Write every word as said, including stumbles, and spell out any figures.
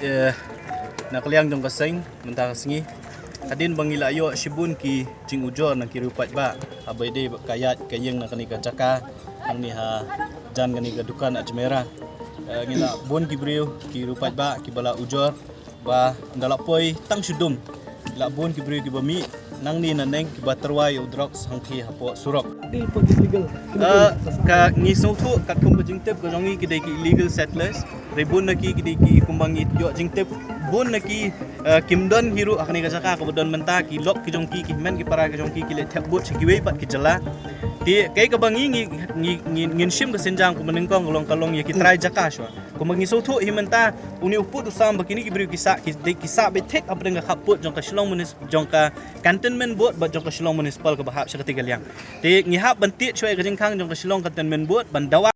Eh, na ka liang jong ka seng mynta ka sngi, hadien ba ngi la ïoh shibun ki jingujor na ki riew paidbah, haba ïadei bad ka ïaid ka ïeng na kane ka jaka, hangne hajan kane ka dukan Ajmera. Eh, ngi la bun ki briew ki riew paidbah kiba la ujor, ba ynda la poi tang shu dum, la bun ki briew kiba mih nangne naneng kiba tyrwa ïa u drugs hangthie hapoh surok. Dei pa ki illegal. Eh, ka ngi sngewthuh katkum ka jingtip ka jong ngi ki dei ki illegal settlers. Dei bun na ki, ki dei ki, kumba ngi ïoh jingtip, bun na ki, eh, kim don hi ruh ha kane ka jaka kaba don mynta, ki lok ki jong ki, ki hynmen ki para ki jong ki, ki leit thep vote sha kiwei pat ki jylla. Te kaei kaba ngi, ngi, ngi, ngi, ngin shim ka sienjang kumba nyngkong ka long, ka long ïa ki trai jaka shuwa. Kumba ngi sngewthuh hi mynta, une u pud u sam ba kine ki briew ki sah, ki dei ki sah beit thik hapdeng ka khappud jong ka Shillong Munis-, jong ka Cantonment Board bad jong ka Shillong Municipal kaba hap sha katei ka liang. Te ngi hap ban tied shuwa ïa ka jingkhang jong ka Shillong Cantonment Board ban dawa